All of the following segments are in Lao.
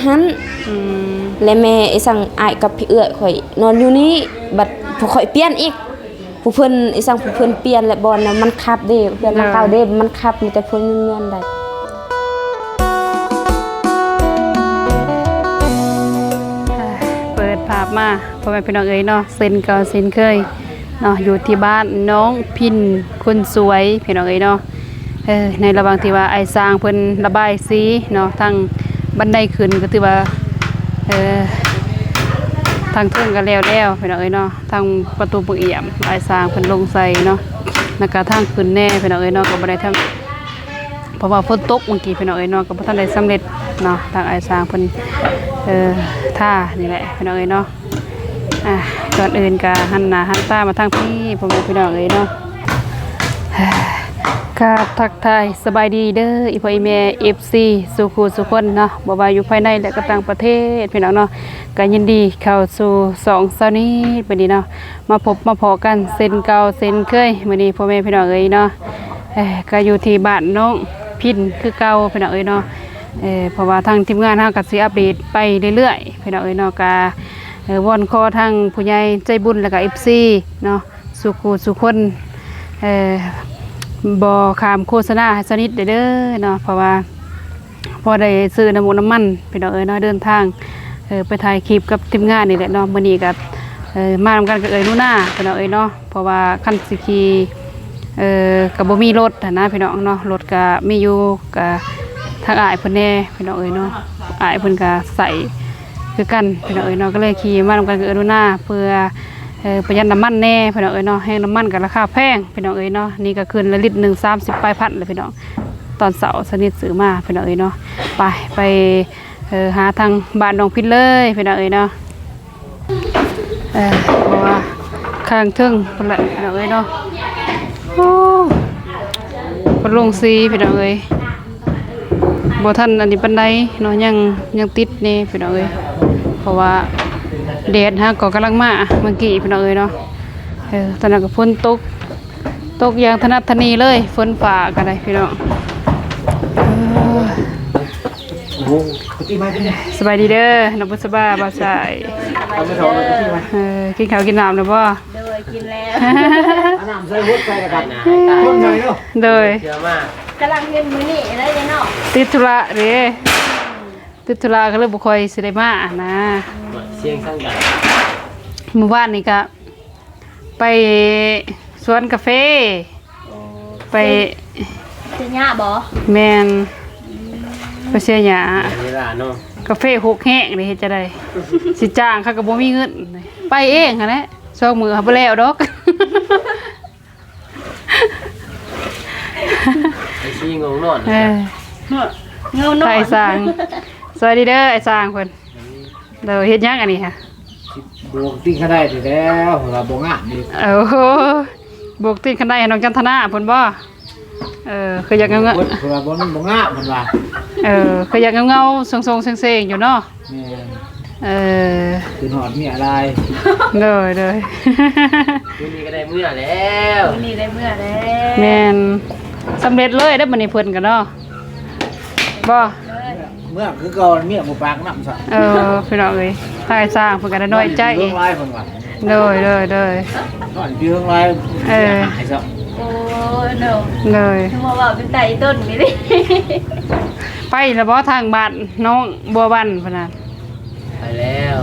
ຫັ້ນ ອືມ ແລະແມ່ໄອ້ສັງອ້າຍກັບພີ່ເອື້ອຍຂ້ອຍນອນຢູ່ນີ້ ບັດຜູ້ຂ້ອຍປ່ຽນອີກ ຜູ້ເພິ່ນ ໄອ້ສັງຜູ້ເພິ່ນປ່ຽນ ແລະບ່ອນນະມັນຄັບເດ້ ເຮືອນມັນເກົ່າເດ້ ມັນຄັບ ມີແຕ່ຜູ້ຍືນເງິນໄດ້. ເປີດພາບມາ ພໍ່ແມ່ພີ່ນ້ອງເອີຍເນາະ ເຊັ່ນເກົ່າເຊັ່ນເຄີຍເນາະ ຢູ່ທີ່ບ້ານນ້ອງພິນຄົນສວຍ ພີ່ນ້ອງເອີຍເນາະ. ເອີ ໃນລະຫວ່າງທີ່ວ່າອ້າຍຊ່າງເພິ່ນລະບາຍສີເນາະ ທາງບັນໄດຂຶ້ນກໍຖືວ່າ ເອີ ທາງເທິງກໍແລ້ວແລ້ວ ພີ່ນ້ອງເອີຍເນາະ ທາງປະຕູປະອຽມ ອ້າຍຊ່າງເພິ່ນລົງໃສ່ເນາະ ແລ້ວກໍທາງຂຶ້ນແດ່ ພີ່ນ້ອງເອີຍເນາະ ກໍບໍ່ໄດ້ທຳ ເພາະວ່າຝົນຕົກມື້ກີ້ ພີ່ນ້ອງເອີຍເນາະ ກໍບໍ່ທັນໄດ້ສຳເລັດເນາະ ທາງອ້າຍຊ່າງເພິ່ນ ເອີ ທານີ້ແຫຼະ ພີ່ນ້ອງເອີຍເນາະ. ອ່າ ກ່ອນອື່ນກະຫັນໜ້າຫັນຕາມາທາງພີ້ ພໍ່ແມ່ພີ່ນ້ອງເອີຍເນາະ. ກາບທັກທາຍສະບາຍດີເດີ ອີ່ພໍ່ອີ່ແມ່ ເອັຟຊີ ສູ່ຄູ່ສູ່ຄົນເນາະ ບໍ່ວ່າຢູ່ພາຍໃນ ແລະກໍຕ່າງປະເທດ ພີ່ນ້ອງເນາະ. ກະຍິນດີເຂົ້າສູ່ຊ່ອງຊາວນິດ ມື້ນີ້ເນາະ ມາພົບມາພໍ້ກັນເຊັ່ນເກົ່າເຊັ່ນເຄີຍ ມື້ນີ້ພໍ່ແມ່ພີ່ນ້ອງເອີຍເນາະ. ເອີ ກະຢູ່ທີ່ບ້ານນ້ອງພິນຄືເກົ່າ ພີ່ນ້ອງເອີຍເນາະ. ເອີ ເພາະວ່າທາງທີມງານເຮົາກໍຊິອັບເດດໄປເລື້ອຍໆ ພີ່ນ້ອງເອີຍເນາະ. ກະ ເອີ ວອນຂໍທາງຜູ້ໃຫຍ່ໃຈບຸນ ແລ້ວກໍ ເອັຟຊີ ເນາະ ສູ່ຄູ່ສູ່ຄົນ ເອີ ບໍ່ຂ້າມໂຄສະນາໃຫ້ຊາວນິດເດີເນາະ ເພາະວ່າພໍໄດ້ຊື້ນ້ຳມັນ ພີ່ນ້ອງເອີຍເນາະ ເດີນທາງ ເອີ ໄປຖ່າຍຄລິບກັບທີມງານນີ້ແຫຼະເນາະ. ມື້ນີ້ກໍ ເອີ ມານຳກັນກັບເອື້ອຍໜູນາ ພີ່ນ້ອງເອີຍເນາະ ເພາະວ່າຄັນຊິຂີ່ ເອີ ກໍບໍ່ມີລົດຫັ້ນນະ ພີ່ນ້ອງເນາະ ລົດກໍມີຢູ່ ກໍທາງອ້າຍເພິ່ນແດ່ ພີ່ນ້ອງເອີຍເນາະ ອ້າຍເພິ່ນກໍໃຊ້ຄືກັນ ພີ່ນ້ອງເອີຍເນາະ. ກໍເລີຍຂີ່ມານຳກັນກັບເອື້ອຍໜູນາ ເພື່ອ ເອີ ປະຢັດນ້ຳມັນແດ່ ພີ່ນ້ອງເອີຍເນາະ. ແຮງນ້ຳມັນກໍລາຄາແພງ ພີ່ນ້ອງເອີຍເນາະ ນີ້ກໍຂຶ້ນລະລິດໜຶ່ງສາມສິບປາຍພັນແຫຼະ ພີ່ນ້ອງ ຕອນເຊົ້າຊາວນິດຊື້ມາ ພີ່ນ້ອງເອີຍເນາະ. ໄປ ໄປ ເອີ ຫາທາງບ້ານນ້ອງພິນເລີຍ ພີ່ນ້ອງເອີຍເນາະ. ເອີ ເພາະວ່າຂ້າງເທິງພຸ້ນແຫຼະ ພີ່ນ້ອງເອີຍເນາະ. ໂອ້ ເພິ່ນລົງສີ ພີ່ນ້ອງເອີຍ ບໍ່ທັນອັນນີ້ປານໃດເນາະ ຍັງ ຍັງຕິດແດ່ ພີ່ນ້ອງເອີຍ ເພາະວ່າແດດຫາກໍກຳລັງມາມື້ກີ້ ພີ່ນ້ອງເອີຍເນາະ. ເອີ ຕອນນັ້ນກໍຝົນຕົກ ຕົກຢ່າງທະໜັດທະນີເລີຍ ຝົນຟ້າກໍໄດ້ ພີ່ນ້ອງ. ເອີ ສະບາຍດີເດີ ນ້ອງບຸດສະບາ ບ່າວສາຍ. ເອີ ກິນເຂົ້າກິນນ້ຳແລ້ວບໍ່? ໂດຍ ກິນແລ້ວ. ເອົານ້ຳໃສ່ຫົດໃສ່ລະກັນ ຄົນໃຫຍ່ເນາະ. ໂດຍ ເຊື່ອມາ ກຳລັງເຫັນມື້ນີ້ໄດ້ເນາະ ຕິດທຸລະເດ້ ຕິດທຸລະກໍເລີຍບໍ່ຄ່ອຍຊິໄດ້ມານະ. ສຽງສັນດານ ມື້ວານນີ້ກະໄປສວນກາເຟ ອໍ ໄປ ເຊຍະບໍ່? ແມ່ນ ໄປເຊຍະ ເວລາເນາະ ກາເຟຫົກແຮງເດ້ ເຮັດຈັ່ງໃດ ຊິຈ້າງເຂົາກໍບໍ່ມີເງິນ ໄປເອງຫັ້ນແຫຼະ ສອງມື້ຫາບໍ່ແລ້ວດອກ. ໄອ້ຊີງ່ວງນອນ ເອີ ງ່ວງນອນ ໄອ້ຊ່າງ ສະບາຍດີເດີ ໄອ້ຊ່າງເພິ່ນ. ໂດຍ ເຮັດຫຍັງອັນນີ້ຫະ? ຊິໂບກຕີນຄັນໄດນີ້ແຫຼ້ວ ເພິ່ນວ່າບໍ່ງາມອີກ. ໂອ້ໂຫ ໂບກຕີນຄັນໄດໃຫ້ນ້ອງຈັນທະນາເພິ່ນບໍ່? ເອີ ຄືຢາກເງົາ ເພິ່ນວ່າບໍ່ ມັນບໍ່ງາມເພິ່ນວ່າ. ເອີ ຄືຢາກເງົາໆ ຊົງໆ ເຊັງໆ ຢູ່ເນາະ. ແມ່ນ ເອີ ຄືຮອດເມຍຫຼາຍ. ໂດຍ ໂດຍ ມື້ນີ້ກໍໄດ້ເມືອແລ້ວ ມື້ນີ້ໄດ້ເມືອແລ້ວ. ແມ່ນ ສຳເລັດເລີຍເດ້ ມື້ນີ້ເພິ່ນກໍເນາະ ບໍ່? ເມືອຄືເກົ່າ ເມຍບໍ່ປາກນຳຊະ. ເອີ ພີ່ນ້ອງເອີຍ ທາງອ້າຍຊ່າງເພິ່ນກໍໄດ້ນ້ອຍໃຈ. ໂດຍ ໂດຍ ໂດຍ ນອນຢູ່ເຮືອນຫຼາຍ. ເອີ ໂອ້ ໂດຍ ໂດຍ ຄືວ່າເວົ້າເປັນຕາອີຕົນນີ້ເດ້. ໄປແລ້ວບໍ່ ທາງບ້ານນ້ອງບົວວັນພຸ້ນນະ? ໄປແລ້ວ.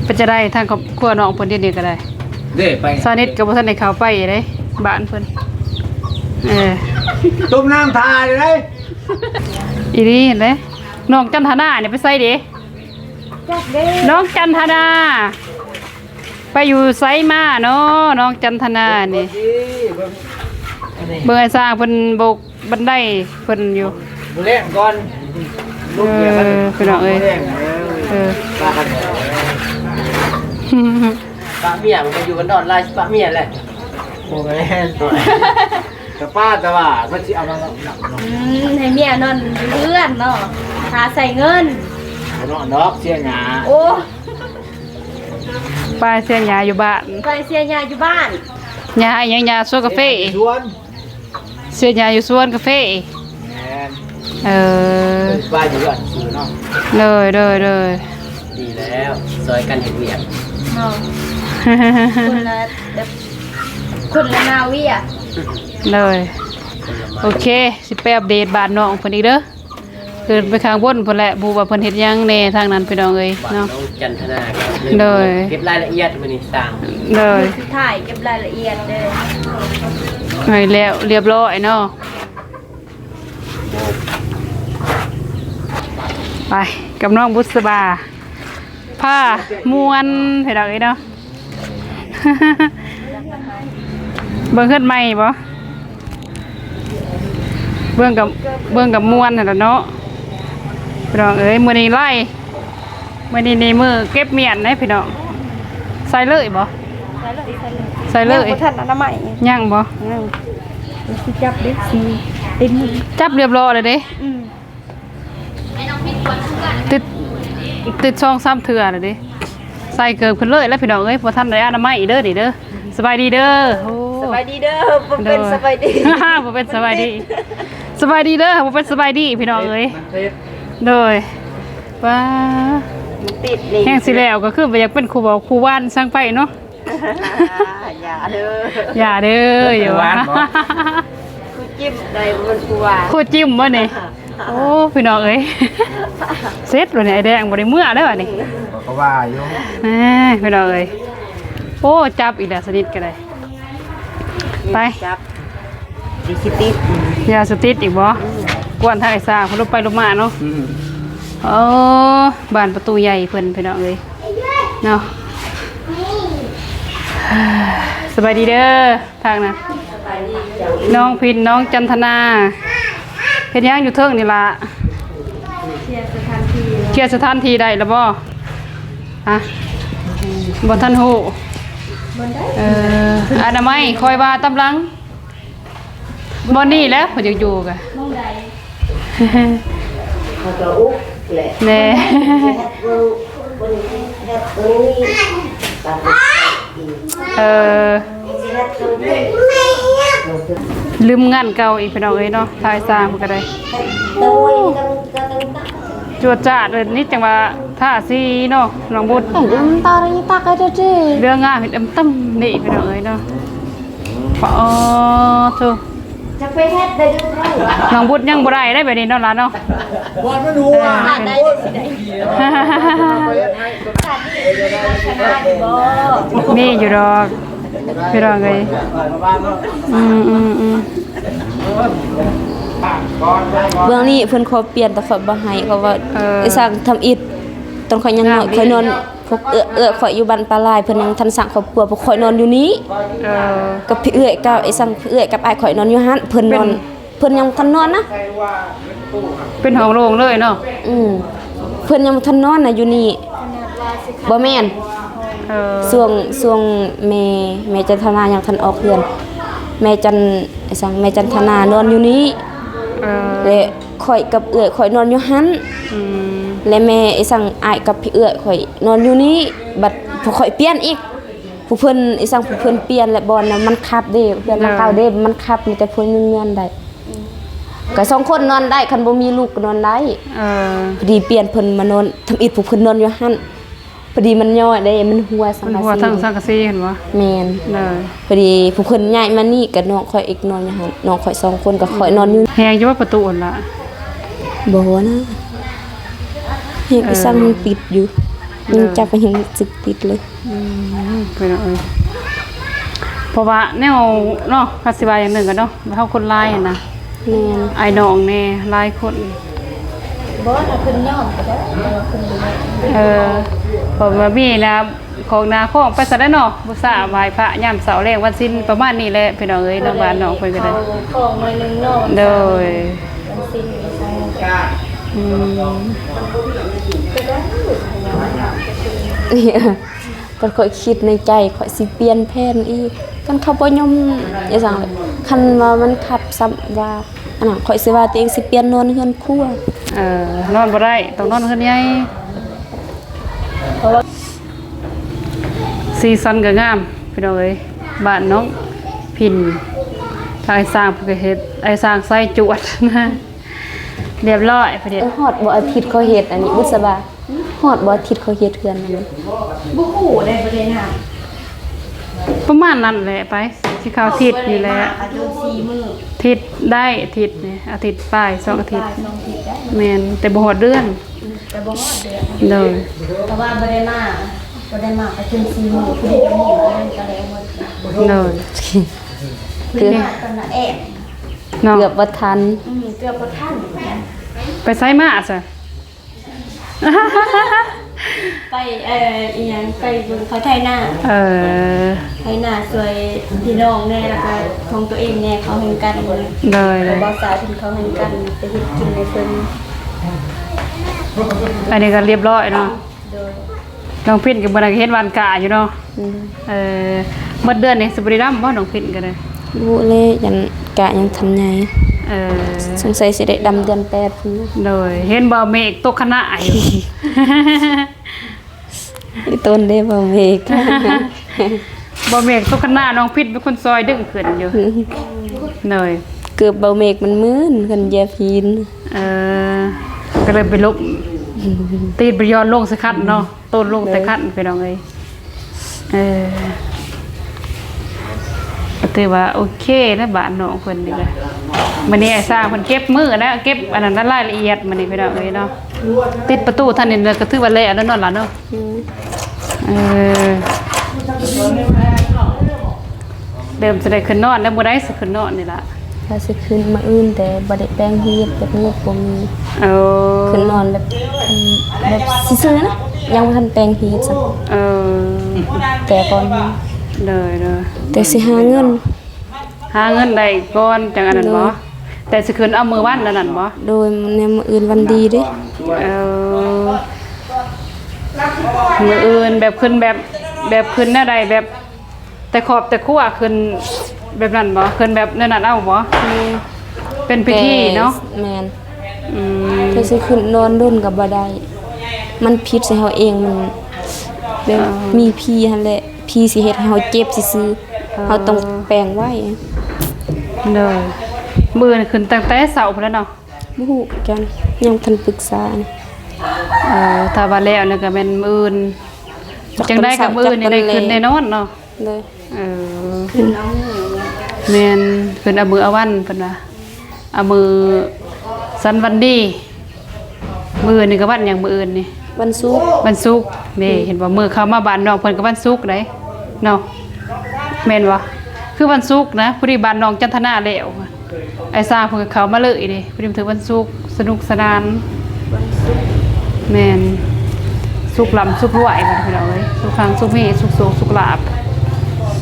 ເປັນຈັ່ງໃດທາງຄອບຄົວນ້ອງເພິ່ນ ດຽວນີ້ກໍໄດ້ ເດ້ໄປ ຊາວນິດກໍບໍ່ທັນໄດ້ເຂົ້າໄປເດ້ ບ້ານເພິ່ນ. ເອີ ຕົ້ມນ້ຳຖ້າເດ້. ອີ່ຫຼີຫັ້ນເດ້. ນ້ອງຈັນທະນານີ້ໄປໃສເດ? ຈັກເດ້ ນ້ອງຈັນທະນາ ໄປຢູ່ໃສມາເນາະ ນ້ອງຈັນທະນານີ້? ເບິ່ງ ເບິ່ງ ເບິ່ງອ້າຍຊ່າງເພິ່ນໂບກບັນໄດເພິ່ນຢູ່ ມື້ແລງກ່ອນ. ເອີ ພີ່ນ້ອງເອີຍ ເອີ ປະກັນ ປະເມຍ ມັນໄປຢູ່ກັນນອນຫຼາຍ ປະເມຍແຫຼະ. ບໍ່ແມ່ນ ກະປ້າ ແຕ່ວ່າມັນຊິເອົາມານຳເນາະ. ອືມ ໃຫ້ເມຍນອນຢູ່ເຮືອນເນາະ ຫາໃຊ້ເງິນ. ບໍ່ນອນດອກ ເສຍຫຍ້າ. ໂອ້ ໄປເສຍຫຍ້າຢູ່ບ້ານ ໄປເສຍຫຍ້າຢູ່ບ້ານ. ຫຍ້າອີ່ຫຍັງ? ຫຍ້າສວນກາເຟ ສວນ ເສຍຫຍ້າຢູ່ສວນກາເຟ. ແມ່ນ ເອີ ເອີ ວ່າຢູ່ຍອດຊື່ເນາະ. ໂດຍ ໂດຍ ໂດຍ ດີແລ້ວ ຊ່ອຍກັນເຮັດວຽກເນາະ ຄົນລະແບບ ຄົນລະໜ້າວຽກ. ໂດຍ ຄົນລະມາ ໂອເຄ ຊິໄປອັບເດດບ້ານນ້ອງເພິ່ນອີກເດີ. ຂຶ້ນໄປຂ້າງບົນພຸ້ນແຫຼະ ບໍ່ຮູ້ວ່າເພິ່ນເຮັດຫຍັງແດ່ທາງນັ້ນ ພີ່ນ້ອງເອີຍເນາະ. ບ້ານນ້ອງຈັນທະນາ ໂດຍ ເກັບລາຍລະອຽດມື້ນີ້ສ້າງ ໂດຍ ມື້ສຸດທ້າຍເກັບລາຍລະອຽດເດີ ໃຫ້ແລ້ວລຽບລ້ອຍເນາະ. ໄປກັບນ້ອງບຸດສະບາ ພາມ່ວນ ພີ່ນ້ອງເອີຍເນາະ. ເບິ່ງເຮືອນໃໝ່ບໍ່? ເບິ່ງກັບ ເບິ່ງກັບມ່ວນຫັ້ນລະເນາະ ພີ່ນ້ອງເອີຍ. ມື້ນີ້ໄລ່ ມື້ນີ້ນີ້ມື້ເກັບມ້ຽນເດ້ພີ່ນ້ອງ. ໃສ່ເລີຍບໍ່? ໃສ່ເລີຍ ໃສ່ເລີຍ ຍັງບໍ່ທັນອະນາໄມ ຍັງບໍ່? ຍັງ ຊິຈັບເດ້ ຊິເຕັມ ຈັບລຽບລ້ອຍແລ້ວເດ້. ອືມ ຕິດ ຕິດສອງສາມເທື່ອແລ້ວເດ້. ໃສ່ເກີບຂຶ້ນເລີຍແລ້ວພີ່ນ້ອງເອີຍ ບໍ່ທັນໄດ້ອະນາໄມອີກເດີນີ້ເດີ. ສະບາຍດີເດີ. ໂອ້ ສະບາຍດີເດີ. ບໍ່ເປັນ ໂດຍ ສະບາຍດີ ບໍ່ເປັນສະບາຍດີ. ສະບາຍດີເດີ ບໍ່ເປັນສະບາຍດີພີ່ນ້ອງເອີຍ. ໂດຍ ປ້າ ມັນຕິດນີ້ ແຮງຊິແລ້ວກໍຄືບໍ່ຢາກເປັນຄູ່ເວົ້າຄູ່ຫວານສັງໄປເນາະ. ຢ່າເດີ ຢ່າເດີ ຢ່າວ່າ ຄູ່ຫວານບໍ່? ຄູ່ຈິ້ມໄດ້ ບໍ່ແມ່ນຄູ່ຫວານ ຄູ່ຈິ້ມບໍ່ນີ້? ໂອ້ ພີ່ນ້ອງເອີຍ ເສັດແລ້ວນີ້ ອ້າຍແດງບໍ່ໄດ້ເມືອແລ້ວບາດນີ້. ຂ້ອຍກໍວ່າຢູ່ ແໝ່ ພີ່ນ້ອງເອີຍ. ໂອ້ ຈັບອີກແລ້ວ ສະນິດກໍໄດ້. ໄປ ຈັບ ຢາສະຕິດ ຢາສະຕິດອີກບໍ່? ກວນທາງໄອ້ຊ້າງເພິ່ນລົບໄປລົບມາເນາະ. ອືມ ໂອ້ ບານປະຕູໃຫຍ່ເພິ່ນ ພີ່ນ້ອງເອີຍເນາະ. ສະບາຍດີເດີ ທາງນັ້ນ ນ້ອງພິນ ນ້ອງຈັນທະນາ ເຮັດຫຍັງຢູ່ເທິງນີ້ລະ? ເຄຍສະຖານທີ່ ເຄຍສະຖານທີ່ໄດ້ລະບໍ່? ຮະ ບໍ່ທັນຮູ້. ເອີ ອະນາໄມ ຄອຍວ່າຕາມຫຼັງ. ບ່ອນນີ້ແຫຼະ ເພິ່ນຢາກຢູ່ກະ ເຂົາກໍອຸກແຫຼະ ແນ່ ເອີ ລືມງານເກົ່າອີກ ພີ່ນ້ອງເອີຍເນາະ. ຖ່າຍສ້າງມັນກໍໄດ້ ໂອ້ ຈວດຈາດເລີຍ. ນີ້ຈັ່ງວ່າທາສີເນາະ ນ້ອງບຸດ ເລື່ອງງາມເຮັດອຳຕຳນີ້ ພີ່ນ້ອງເອີຍເນາະ. ປະ ໂອ້ ໂທ້ ຈະໄປເຮັດໄດ້ຢູ່ບໍ່? ນ້ອງບຸດຍັງບໍ່ໄດ້ໄດ໋ ແບບນີ້ເນາະຫຼານເນາະ. ບໍ່ ມັນຮູ້ວ່າ ເອີ ໂອ້ຍ ມີຢູ່ດອກ ພີ່ນ້ອງເອີຍ. ອືມໆໆ ເບື້ອງນີ້ເພິ່ນຂໍປ່ຽນ ແຕ່ຂ້ອຍບໍ່ໃຫ້ ເພາະວ່າ ເອີ ໄອ້ຊ່າງທຳອິດ ຕອນຂ້ອຍຍັງນ້ອຍ ຂ້ອຍນອນ ພວກເອື້ອຍ ເອື້ອຍຂ້ອຍຢູ່ບ້ານປາລາຍ ເພິ່ນຍັງທັນສ້າງຄອບຄົວ ພວກຂ້ອຍນອນຢູ່ນີ້ ເອີ ກັບພີ່ເອື້ອຍກັບໄອ້ສັງ ພີ່ເອື້ອຍກັບອ້າຍຂ້ອຍນອນຢູ່ຫັ້ນ ເພິ່ນນອນ ເພິ່ນຍັງບໍ່ທັນນອນນະ ເປັນຫ້ອງໂລ່ງເລີຍເນາະ. ອືມ ເພິ່ນຍັງບໍ່ທັນນອນນະຢູ່ນີ້ ບໍ່ແມ່ນ ເອີ ຊ່ວງ ຊ່ວງແມ່ ແມ່ຈັນທະນາຍັງທັນອອກເຮືອນ ແມ່ຈັນ ໄອ້ສັງ ແມ່ຈັນທະນານອນຢູ່ນີ້ ເອີ ແລະ ຂ້ອຍກັບເອື້ອຍຂ້ອຍນອນຢູ່ຫັ້ນ ອືມ ແລະແມ່ໄອ້ສັງອ້າຍກັບພີ່ເອື້ອຍຂ້ອຍນອນຢູ່ນີ້ ບັດພວກຂ້ອຍປ່ຽນອີກ ຜູ້ເພິ່ນ ໄອ້ສັງ ຜູ້ເພິ່ນປ່ຽນ ແລະບ່ອນນະມັນຄັບເດ້ ເຮືອນຫຼັງເກົ່າເດ້ ມັນຄັບ ມີແຕ່ຜູ້ຍືນນອນໄດ້ ກໍສອງຄົນນອນໄດ້ ຄັນບໍ່ມີລູກກໍນອນໄດ້ ເອີ ພໍດີປ່ຽນເພິ່ນມານອນທຳອິດ ຜູ້ເພິ່ນນອນຢູ່ຫັ້ນ ພໍດີມັນຍ້ອຍເດ້ ມັນຮົ່ວສັງກະສີ ມັນຮົ່ວທັງສັງກະສີຫັ້ນບໍ່? ແມ່ນ ເອີ ພໍດີຜູ້ເພິ່ນຍ້າຍມານີ້ ກະນ້ອງຂ້ອຍອີກນອນຢູ່ຫັ້ນ ນ້ອງຂ້ອຍສອງຄົນ ກະຂ້ອຍນອນຢູ່ ແຮງຢູ່ວ່າປະຕູຫັ້ນລະ ບໍ່ນະ ແຮງ ເອີ ອີສັງມັນປິດຢູ່ ເອີ ຍັງຈັບໄປ ຍັງສຶກຕິດເລີຍ. ອືມ ພີ່ນ້ອງເອີຍ ເພາະວ່າແນວເນາະ ຄັນຊິວ່າຢ່າງໜຶ່ງກໍເນາະ ເຮົາຄົນຫຼາຍຫັ້ນນະ ແມ່ນ ອ້າຍນ້ອງແດ່ຫຼາຍຄົນ ບໍ່ ຖ້າເພິ່ນຍອມກໍໄດ້ ແຕ່ວ່າເພິ່ນບໍ່ຍອມ ເອີ ເພາະວ່າມີນະ ຂອງໜ້າຂອງໄປຊະແລ້ວເນາະ ບູຊາໄຫວ້ພະຍາມເຊົ້າແລງວັນສິນ ປະມານນີ້ແຫຼະ ພີ່ນ້ອງເອີຍເນາະ ບ້ານນ້ອງເພິ່ນກໍໄດ້ ຂອງໜ້ອຍໜຶ່ງເນາະ ໂດຍ ວັນສິນ ອືມ ຄັນຂ້ອຍຄິດໃນໃຈ ຂ້ອຍຊິປ່ຽນແຜນອີກ ຄັນເຂົາບໍ່ຍອມ ອີສັງ ຄັນວ່າມັນຄັບຊ້ຳວ່າ ອັນນັ້ນ ຂ້ອຍຊິວ່າຕົວເອງຊິປ່ຽນນອນເຮືອນຄົວ ເອີ ນອນບໍ່ໄດ້ ຕ້ອງນອນເຮືອນໃຫຍ່ ສີສັນກໍງາມ ພີ່ນ້ອງເອີຍ ບ້ານນ້ອງພິນ ທາງອ້າຍຊ້າງເພິ່ນກໍເຮັດ ອ້າຍຊ້າງສາຍຈວດນະ. ຮຽບຮ້ອຍ ເພິ່ນເຮັດ ເອີ ຮອດບໍ່ອາທິດເຂົາເຮັດອັນນີ້ ບຸດສະບາ ຮອດບໍ່ອາທິດເຂົາເຮັດເຮືອນອັນນີ້? ບໍ່ຮູ້ເດ້ ບໍ່ໄດ້ນັບ ປະມານນັ້ນແຫຼະ ໄປ ຊິເຂົ້າອາທິດນີ້ແຫຼະ ອາທິດສີ່ມື້ ອາທິດໄດ້ ອາທິດນີ້ ອາທິດປາຍ ສອງອາທິດ ອາທິດປາຍ ສອງອາທິດໄດ້ ແມ່ນ ແຕ່ບໍ່ຮອດເດືອນ ອືມ ແຕ່ບໍ່ຮອດເດືອນ ໂດຍ ເພາະວ່າບໍ່ໄດ້ມາ ບໍ່ໄດ້ມາປະຊຸມສີ່ມື້ ຜູ້ໃດກໍມີເລື່ອງກໍແລ້ວໝົດ ໂດຍ ເກືອບ ເນາະ ເກືອບບໍ່ທັນ ອືມ ເກືອບບໍ່ທັນ ໄປໃສມາຊະ? ໄປ ເອີ ອີ່ຫຍັງ ໄປເບິ່ງເຂົາໄຖນາ ເອີ ໄຖນາຊ່ວຍພີ່ນ້ອງແດ່ ແລ້ວກໍຂອງຕົວເອງແດ່ ເຂົາແຮ່ງກັນ ໂດຍ ແລ້ວບ່າວສາວເພິ່ນເຂົາແຮ່ງກັນ ໄປເຮັດກິນໃຫ້ເພິ່ນ ອັນນີ້ກໍຮຽບຮ້ອຍເນາະ ໂດຍ ນ້ອງພິນກໍມື້ນັ້ນກໍເຫັນຫວ່ານກ້າຢູ່ເນາະ ອືມ ເອີ ໝົດເດືອນນີ້ຊິບໍ່ໄດ້ດຳບໍ່ ນ້ອງພິນກໍໄດ້? ບໍ່ແລ້ວ ຢ້ານກ້າຍັງທັນໃຫຍ່ ເອີ ສົງໄສຊິໄດ້ດຳເດືອນແປດພຸ້ນ ໂດຍ ເຫັນບໍ່ ເມກຕົກຄະນະຢູ່ ອີ່ຕົນເດ້ ບໍ່ເມກ ບໍ່ເມກຕົກຄະນະ ນ້ອງພິນເປັນຄົນຊ່ອຍດຶງຂຶ້ນຢູ່ ອືມ ໂດຍ ເກີບບໍ່ເມກມັນມື່ນ ຄັນຢຽບຫີນ ເອີ ກໍເລີຍໄປຫຼົບ ຕີນໄປຢ່ອນລົງໃສ່ຄັນເນາະ ໂຕນລົງແຕ່ຄັນ ໂດຍ ພີ່ນ້ອງເອີຍ ເອີ ກໍຖືວ່າໂອເຄນະ ບ້ານນ້ອງເພິ່ນນີ້ກໍ ມື້ນີ້ອ້າຍຊ້າງເພິ່ນເກັບມື້ແລ້ວ ເກັບອັນນັ້ນລາຍລະອຽດມື້ນີ້ ພີ່ນ້ອງເອີຍເນາະ ຕິດປະຕູທາງນີ້ແລ້ວ ກໍຖືວ່າແລ້ວເນາະ ນ້ອງຫຼານເນາະ ອືມ ເອີ ເລີ່ມຊິໄດ້ຂຶ້ນນອນແລ້ວ ມື້ໃດຊິຂຶ້ນນອນນີ້ລະ? ວ່າຊິຂຶ້ນມື້ອື່ນ ແຕ່ບໍ່ໄດ້ແປງຮີດ ແບບງົບບໍ່ມີ ເອີ ຂຶ້ນນອນແບບ ອືມ ແບບຊື່ໆນະ ຍັງບໍ່ທັນແປງຮີດຊ້ຳ ເອີ ແຕ່ກ່ອນ ໂດຍໆ ແຕ່ຊິຫາເງິນ ຫາເງິນໄດ້ກ່ອນຈັ່ງອັນນັ້ນບໍ່? ໂດຍ ແຕ່ຊິຂຶ້ນເອົາມື້ວັນອັນນັ້ນບໍ່? ໂດຍ ແມ່ນ ມື້ອື່ນວັນດີເດ້ ເອີ ມື້ອື່ນແບບຂຶ້ນແບບ ແບບຂຶ້ນແນວໃດ ແບບ ແຕ່ຄອບແຕ່ຄົວຂຶ້ນແບບນັ້ນບໍ່? ຂຶ້ນແບບແນວນັ້ນເອົາບໍ່? ແມ່ນ ເປັນພິທີເນາະ ແມ່ນ ອືມ ແຕ່ຊິຂຶ້ນນອນດົນກໍບໍ່ໄດ້ ມັນຜິດໃສ່ເຮົາເອງ ມັນແບບ ເອີ ມີຜີຫັ້ນແຫຼະ ຜີຊິເຮັດໃຫ້ເຮົາເຈັບຊື່ໆ ເອີ ເຮົາຕ້ອງແປງໄວ້ ໂດຍ ມື້ອື່ນຂຶ້ນຕັ້ງແຕ່ເຊົ້າພຸ້ນແຫຼະເນາະ ບໍ່ຮູ້ຄືກັນ ຍັງບໍ່ທັນປຶກສາ ເອີ ຖ້າວ່າແລ້ວນີ້ກໍແມ່ນມື້ອື່ນ ຈັກ ຈັ່ງໃດກໍມື້ອື່ນນີ້ໄດ້ຂຶ້ນແນ່ນອນເນາະ ໂດຍ ເອີ ແມ່ນ ເພິ່ນເອົາມື້ເອົາວັນ ເພິ່ນວ່າ ເອົາມື້ສັນວັນດີ ມື້ອື່ນນີ້ກໍວັນຫຍັງ? ມື້ອື່ນນີ້ວັນສຸກ ວັນສຸກເດ້ ອືມ ເຫັນບໍ່? ມື້ເຂົ້າມາບ້ານນ້ອງເພິ່ນກໍວັນສຸກເດ້ເນາະ ແມ່ນບໍ່? ຄືວັນສຸກນະ ພໍດີບ້ານນ້ອງຈັນທະນາແລ້ວ ອ້າຍຊ້າງເພິ່ນກໍເຂົ້າມາເລີຍເດ້ ພໍດີມັນຖືກວັນສຸກ ສະໜຸກສະໜານ ວັນສຸກ ແມ່ນ ສຸກລ່ຳສຸກລວຍ ພີ່ນ້ອງເອີຍ ສຸກຄັງສຸກມີ ສຸກໂຊກສຸກລາບ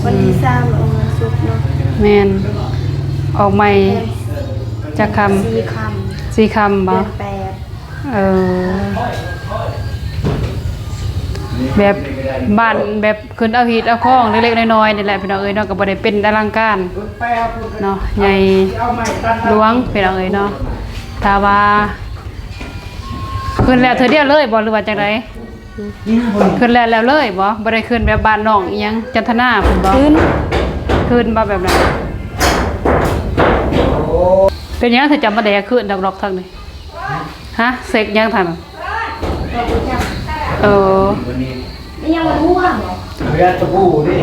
ວັນທີ ອືມ ສາມ ເອີ ວັນສຸກເນາະ ແມ່ນ ອອກໃໝ່ ແມ່ນ ຈັກຄຳ ສີ່ຄຳ ສີ່ຄຳບໍ່? ເດືອນແປດ ເອີ ແບບບ້ານແບບ ຂຶ້ນເອົາຮີດເອົາຄອງເລັກໆນ້ອຍໆນີ້ແຫຼະ ພີ່ນ້ອງເອີຍເນາະ ກໍບໍ່ໄດ້ເປັນອະລັງການເນາະ ໃຫຍ່ຫຼວງ ພີ່ນ້ອງເອີຍເນາະ ຖ້າວ່າຂຶ້ນແລ້ວເທື່ອດຽວເລີຍບໍ່ ຫຼືວ່າຈັ່ງໃດ? ຂຶ້ນແລ້ວແລ້ວເລີຍບໍ່? ບໍ່ໄດ້ຂຶ້ນແບບບ້ານນ້ອງອີ່ຫຍັງ ຈັນທະນາພຸ້ນບໍ່? ຂຶ້ນ ຂຶ້ນບໍ່ແບບນັ້ນ? ເປັນຫຍັງເຂົາເຈົ້າມາແດ່ຄືນດອກໆທາງນີ້? ຮະ ເຊັກຫຍັງທ່ານ? ເອີ ນີ້ຍັງບໍ່ຮູ້ວ່າບໍ່? ເຮືອນຕະປູນີ້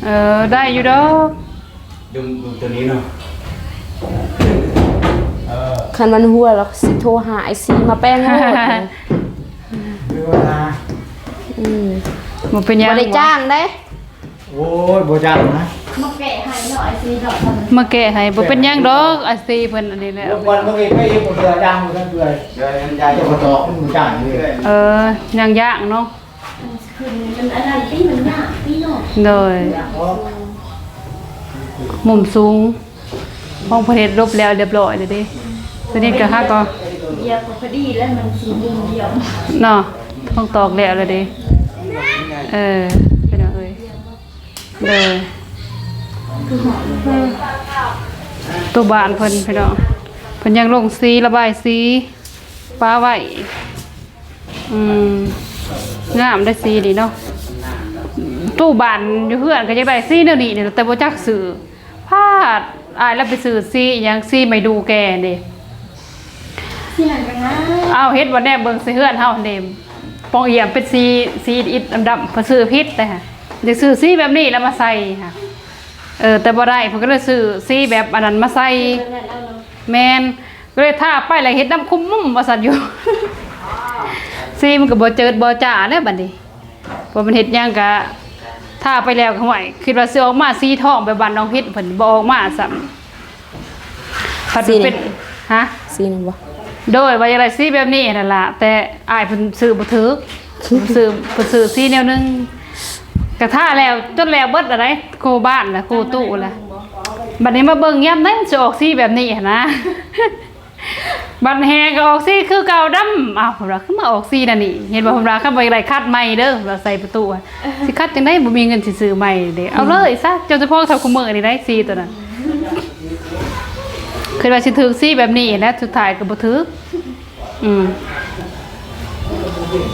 ເອີ ໄດ້ຢູ່ດອກ ດຶງ ດຶງຕົວນີ້ເນາະ ເອີ ຄັນມັນຮົ່ວແລ້ວຊິໂທຫາໄອ້ຊີມາແປງໂລດ ຫຼືວ່າ ອືມ ບໍ່ເປັນຫຍັງ ບໍ່ໄດ້ຈ້າງເດ້. ໂອ້ຍ ບໍ່ຈັກນະ ມາແກະໃຫ້ເນາະ ໄອ້ຊີເນາະ ມາແກະໃຫ້ ບໍ່ເປັນຫຍັງດອກ ໄອ້ຊີເພິ່ນອັນນີ້ແຫຼະ ລົບກ່ອນ ເມື່ອກີ້ໄປອີກ ບໍ່ເຊື່ອ ຍ່າງບໍ່ທັນເປື່ອຍ ເດີ ຍັງຢາກ ເຈົ້າກໍຕອກ ມັນບໍ່ຈ້າງເລີຍ ເອີ ຍ່າງຢາກເນາະ ມັນອັນນັ້ນຕິ ມັນຍາກຕິເນາະ ໂດຍ ມຸມສູງ ຂອງເພິ່ນເຮັດລົບແລ້ວລຽບຮ້ອຍແລ້ວເດ້ ສະນິດກໍຫາກໍ ດຽວກໍພໍດີແລ້ວ ມັນຊິມຸມດຽວ ເນາະ ຂອງຕອກແລ້ວແລ້ວເດ້ ເອີ ພີ່ນ້ອງເອີຍ ໂດຍ ໂຕບ້ານເພິ່ນ ພີ່ນ້ອງ ເພິ່ນຍັງລົງສີ ລະບາຍສີປະໄວ້ ອືມ ງາມໄດ໋ສີນີ້ເນາະ ຕູ້ບ້ານຢູ່ເຮືອນກໍຢາກໄດ້ສີແນວນີ້ນີ້ ແຕ່ບໍ່ຈັກຊື່ ພາດ ອ້າຍລະໄປຊື້ສີອີ່ຫຍັງ ສີໄມ້ດູ່ແກ່ນີ້ ຊິຫຍັງກັນນະ? ອ້າວ ເຮັດບໍ່ແນມເບິ່ງໃສ່ເຮືອນເຮົາເດ້ ປ່ອງຢ້ຽມເປັນສີ ສີອິດໆ ດຳໆ ເພິ່ນຊື້ຜິດເດ້. ຢາກຊື້ສີແບບນີ້ແລ້ວມາໃສ່ຫັ້ນ ເອີ ແຕ່ບໍ່ໄດ້ ເພິ່ນກໍເລີຍຊື້ສີແບບອັນນັ້ນມາໃສ່. ແມ່ນ ກໍເລີຍທາໄປແລ້ວເຮັດດຳຄຸມມຸມວ່າຊັ້ນຢູ່ ສີມັນກໍບໍ່ເຈີດບໍ່ຈ້າແລ້ວບັດນີ້. ບໍ່ແມ່ນເຮັດຫຍັງກະທາໄປແລ້ວ ຫ້ວຍ ຄິດວ່າຊິອອກມາສີທອງແບບບ້ານນ້ອງພິນ ເພິ່ນບໍ່ອອກມາຊ້ຳ. ພັດເປັນ ສີນີ້ ຮະ? ສີນີ້ບໍ່? ໂດຍ ວ່າຢາກໄດ້ສີແບບນີ້ຫັ້ນລະ ແຕ່ອ້າຍເພິ່ນຊື້ບໍ່ຖືກ ເພິ່ນຊື້ ເພິ່ນຊື້ສີແນວໜຶ່ງ ກະທາແລ້ວ ຈົນແລ້ວເບິດລະໄດ໋ ຄູ່ບ້ານລະ ຄູ່ຕູ້ລະ. ບັດນີ້ມາເບິ່ງຍາມໃດມັນຊິອອກສີແບບນີ້ຫັ້ນນະ. ບັດແຮ່ກໍອອກສີຄືເກົ່າດຳ. ອ້າວ ເພິ່ນວ່າຄືມາອອກສີແນວນີ້ ເຫັນບໍ່ ເພິ່ນວ່າ ຄັນບໍ່ຢາກໄດ້ຄັດໃໝ່ເດີ ເພິ່ນວ່າໃສ່ປະຕູ. ຊິຄັດຈັ່ງໃດ ບໍ່ມີເງິນຊິຊື້ໃໝ່ເດ້. ເອົາເລີຍຊະ ເຈົ້າຈະພໍເທົ່າຄູ່ມື້ນີ້ໄດ໋ ສີໂຕນັ້ນ. ຄິດວ່າຊິຖືກສີແບບນີ້ແຫຼະ ສຸດທ້າຍກໍບໍ່ຖືກ. ອືມ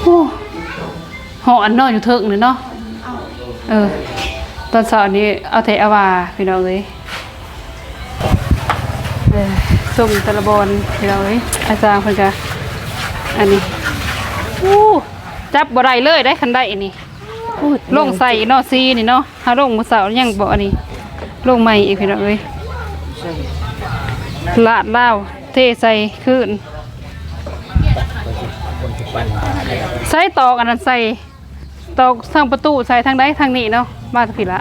ໂອ້ ຮ້ອນເນາະ ຢູ່ເທິງນີ້ເນາະ. ເອີ ຕອນເຊົ້ານີ້ເອົາແທ້ເອົາວ່າ ພີ່ນ້ອງເອີຍ. ເອີ ຊົມແຕ່ລະບ່ອນ ພີ່ນ້ອງເອີຍ. ອາຈານເພິ່ນກະ ອັນນີ້ ໂອ້ ຈັບບໍ່ໄດ້ເລີຍໄດ໋ ຄັນໄດ້ນີ້. ໂອ້ ລົງໃສ່ເນາະ ສີນີ້ເນາະ ຫາລົງມື້ເຊົ້າຍັງບໍ່ ອັນນີ້ລົງໃໝ່ອີກ ພີ່ນ້ອງເອີຍ. ລາດລາວ ເທໃສ່ຄືນ. ໃສ່ຕອກອັນນັ້ນໃສ່ ຕອກທາງປະຕູໃສ່ທາງໃດ ທາງນີ້ເນາະ ມາທາງພີ້ລະ.